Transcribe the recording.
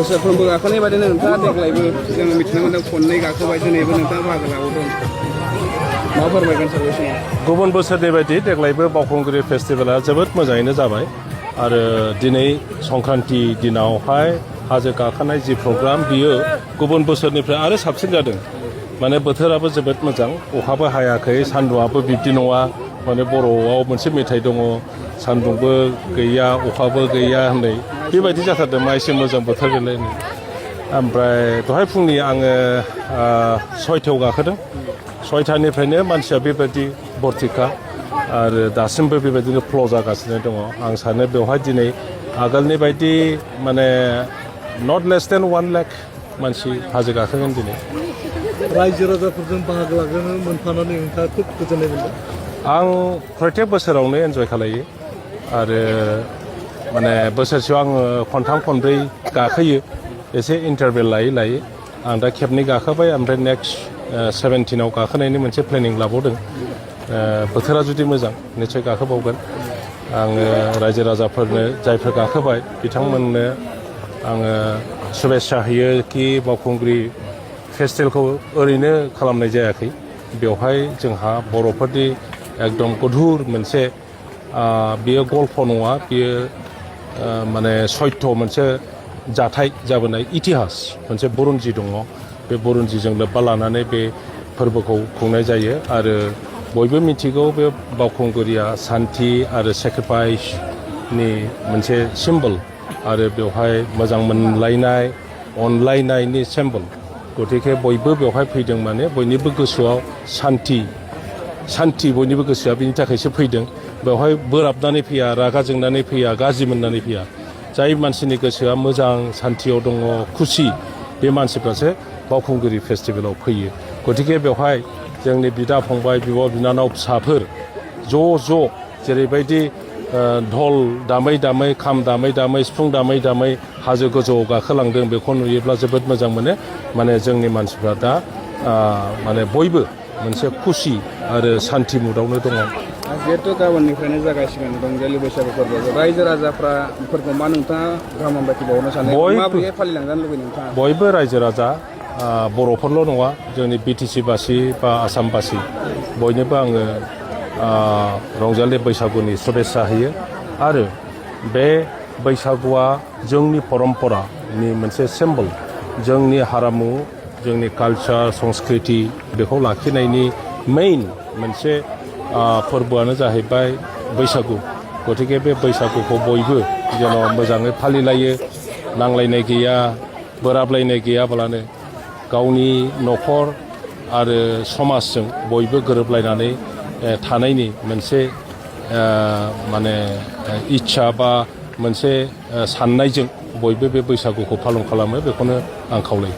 बोसोरफ्रोमबो गाखोनाय बायदिनो नोंथाङा देग्लायबो जोङो मिथिनो मोन्दों खननै गाखोबाय दिनैबो नोंथाङा बाहागो लाबावदों मा फोरमायगोन सार बे समाव गुबुन बोसोरनि बायदि देग्लायबो बावखुंग्रि फेस्टिभेला जोबोद मोजाङैनो जाबाय आरो दिनै संक्रान्ति दिनावहाय हाजो गाखोनाय जि प्रग्राम बियो गुबुन बोसोरनिफ्राय आरो साबसिन जादों माने बोथोराबो जोबोद मोजां अखाबो हायाखै सान्दुंआबो बिब्दि नङा माने बर'आव मोनसे मेथाइ दङ सान्दुंबो गैया अखाबो गैया होननाय बेबायदि जाथारदों मा एसे मोजां बोथोर गैलायनो ओमफ्राय दहाय फुंनि आङो 6थायाव गाखोदों 6थानिफ्रायनो मानसिया बेबायदि बरथिखा आरो दासिमबो बेबायदिनो फ्ल' जागासिनो दङ आं सानो बेवहाय दिनै आगोलनि बायदि माने नट लेस देन 1 लाख मानसि हाजो गाखोगोन दिनै रायजो राजाफोरजों बाहागो लागोनो मोनफानानै नोंथाङा खोब गोजोननाय मोनदों आं प्रत्येक बोसोरावनो एन्जय खालायो आरो माने बोसोरसेयाव आङो खनथाम खनब्रै गाखोयो एसे इन्टारभेल लायै लायै आं दा खेबनै गाखोबाय ओमफ्राय नेक्स्ट 17आव गाखोनायनि मोनसे प्लेनिं लाबावदों बोथोरा जुदि मोजां निस्सय गाखोबावगोन आङो रायजो राजाफोरनो जायफोर गाखोबाय बिथांमोननो आङो शुभेच्छा होयो कि बावखुंग्रि फेस्टिभेलखौ ओरैनो खालामनाय जायाखै बेवहाय जोंहा बर'फोरनि एकदम गधुर मोनसे बियो गल्प नङा बियो माने सत्य मोनसे जाथाय जाबोनाय इतिहास मोनसे बुरन्जि दङ बे बुरन्जिजों लोब्बा लानानै बे फोरबोखौ खुंनाय जायो आरो बयबो मिथिगौ बे बावखुंग्रिया सान्थि आरो सेक्रिफाइसनि मोनसे सिम्बल आरो बेवहाय मोजां मोनलायनाय अनलायनायनि सिम्बल गतिके बयबो बेवहाय फैदों माने बयनिबो गोसोआव सान्थि बयनिबो गोसोआ बिनि थाखायसो फैदों बेवहाय बोराबनानै फैया रागा जोंनानै फैया गाज्रि मोननानै फैया जाय मानसिनि गोसोआ मोजां सान्थियाव दङ खुसि बे मानसिफ्रासो बावखुंग्रि फेस्टिभेलाव फैयो गतिके बेवहाय जोंनि बिदा फंबाय बिब' बिनानाव फिसाफोर ज' जेरैबायदि धल दामै दामै खाम दामै दामै सिफुं दामै दामै हाजो गोजौआव गाखोलांदों बेखौ नुयोब्ला जोबोद मोजां मोनो माने जोंनि मानसिफ्रा दा माने बयबो मोनसे खुसि आरो सान्थि मुदावनो दङ जिहेतु गाबोननिफ्रायनो जागायसिगोन रंजालि बैसागु फोरबो रायजो राजाफ्रा बेफोरखौ मा नोंथाङा गाहाम हामलायथि बावनो सानो माबोरै फालिलांजानो लुबैयो नोंथाङा बयबो रायजो राजा बर'फोरल' नङा जोंनि बिटिसि बासि बा आसामबासि बयनोबो आङो रंजालि बैसागुनि शुभेच्छा होयो आरो बे बैसागुआ जोंनि परम्परानि मोनसे सिम्बल जोंनि हारिमु जोंनि कालचार संस्कृति बेखौ लाखिनायनि मेइन मोनसे फोरबोआनो जाहैबाय बैसागु गतिके बे बैसागुखौ बयबो जेन' मोजाङै फालिलायो नांलायनाय गैया बोराबलायनाय गैयाब्लानो गावनि न'खर आरो समाजजों बयबो गोरोबलायनानै थानायनि मोनसे माने इच्छा बा मोनसे साननायजों बयबो बे बैसागुखौ पालन खालामो बेखौनो आं खावलायो